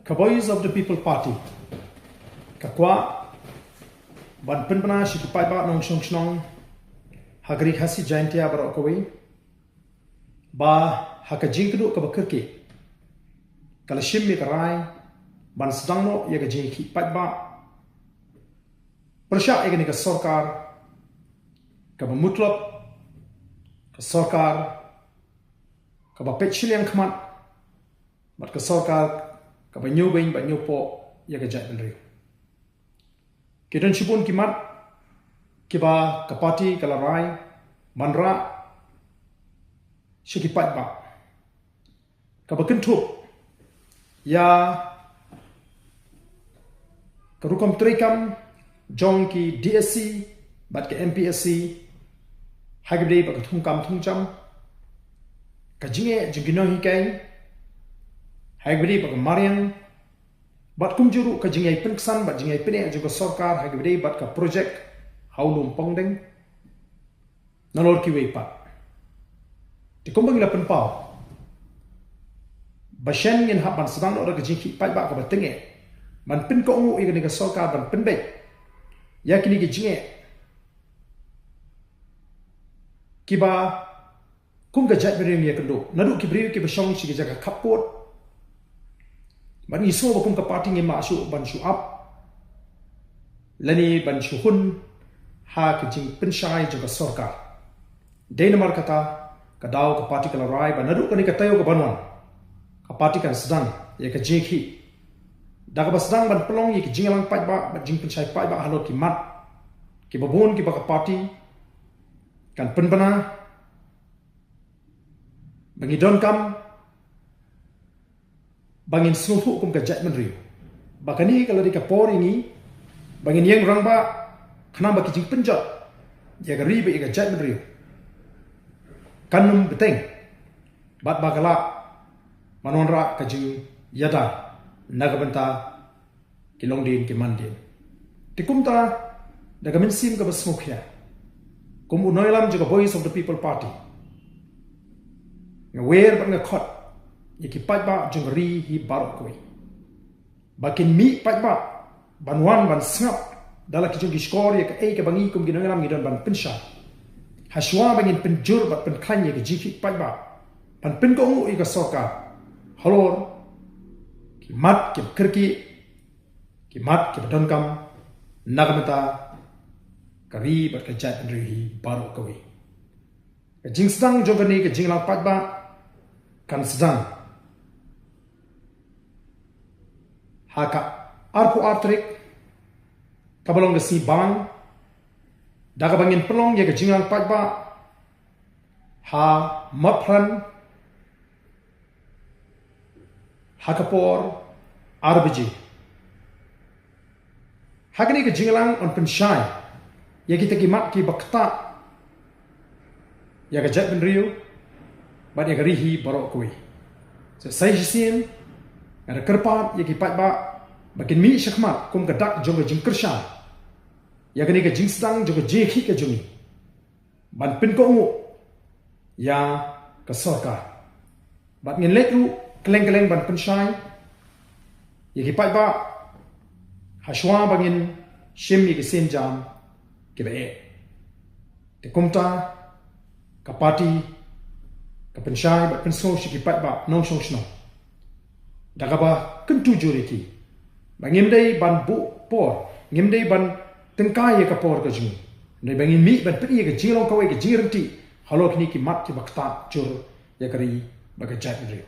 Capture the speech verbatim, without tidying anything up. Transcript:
Ka Voice of the People Party ka kwah ban pynbna sha ki paidbah nongshong shnong ha ka ri Khasi Jaintia baroh kawei, ba ha ka jingkynduh kaba kyrkieh ka la shim ïa ka rai ban sdang noh ïa ka jingïakhih paidbah pyrshah ïa kane ka sorkar kaba mutlop, ka sorkar kaba peit shiliang khmat, bad ka sorkar kaba ñiewbeiñ bad ñiewpoh ïa ka jaitbynriew. Ki don shibun ki mat kiba ka party ka la rai ban rah sha ki paidbah, kaba kynthup ïa ka rukom treikam jong ki DSC bad ka MPSC, ha kaba ïadei bad ka thungkam thungjam, ka jingeh jong ki nonghikai, ha kaba ïadei bad ka mariang, bad kumjuh ruh ka jingïai pynksan bad jingïai pyneh jong ka sorkar ha kaba ïadei bad ka projek ha u lum Pongdeng, nalor kiwei pat. Te kumba ngi la pynpaw, ba shen ngin hap ban sdang noh da ka jingïakhih paidbah kaba tyngeh ban pynkohnguh ïa kane ka sorkar ban pynbeit ïa kine ki jingeh kiba kum ka jaitbynriew ngi ïakynduh, naduh ki briew kiba shong sha ki jaka khappud. Bad ngi sngew ba kum ka party ngim lah shuh ban shu ap lane ban shu hun ha ka jingpynshai jong ka sorkar. Dei namar kata ka daw ka party ka la rai ba naduh kane ka taïew kaban wan, ka party kan sdang ïa ka jingïakhih da kaba sdang ban pynlong ïa ka jingïalang paidbah bad jingpynshai paidbah halor ki mat kiba bun kiba ka party kan pynbna, ba ngi donkam, ba ngin sngewthuh kum ka jaitbynriew ba kane ka la dei ka por ïa ngi ba ngin ïeng rangbah, khnang ba ki jingpynjot ïa ka ri bad ïa ka jaitbynriew kan ym bteng, bad ba ka lah ban wanrah ka jingïada na ka bynta ki longdien ki mandien. Te kumta, da ka mynsiem kaba sngewkhia, kum u nongïalam jong ka Voice of the People Party, nga wer bad nga khot ïa ki paidbah jong ka ri hi baroh kawei ba kin mih paidbah ban wan ban sngap da la ki jong ki shkor ïa kaei kaba ngi kum ki nongïalam ngi don ban pynshai, ha shuwa ba ngin pynjur bad pynkhlaiñ ïa ka jingïakhih paidbah ban pynkohnguh ïa ka sorkar halor ki mat kiba kyrkieh, ki mat kiba donkam na ka bynta ka ri bad ka jaitbynriew hi baroh kawei. Ka jingsdang jong kane ka jingïalang paidbah kan sdang ha ka arphew ar tarik, kaba long ka sngi Balang, da kaba ngin pynlong ïa ka jingïalang paidbah ha Mawphran ha ka por ar baje. Ha kane ka jingïalang yn pynshai ïa kita ki mat kiba ktah ïa ka jaitbynriew bad ïa ka ri hi baroh kawei. Sa sa shisien nga da kyrpad ïa ki paidbah ba kin mih shakhmat kum ka dak jong ka jingkyrshan ïa kane ka jingsdang jong ka jingïakhih ka jong ngi ban pynkohnguh ïa ka sorkar. Bad ngin leit ruh kylleng kylleng ban pynshai ïa ki paidbah ha shuwa ba ngin shim ïa ki sienjam kiba eh. Te kumta ka party ka pynshai bad pynsngew sha ki paidbah nongshong shnong da kaba kyntu jur ïa ki ba ngim dei ban buh por, ngim dei ban tyngkai ïa ka por ka jong ngi, hynrei ba ngin mih ban pyni ïa ka jinglong kawei, ka jingryntih halor kine ki mat kiba ktah jur ïa ka ri bad ka jaitbynriew.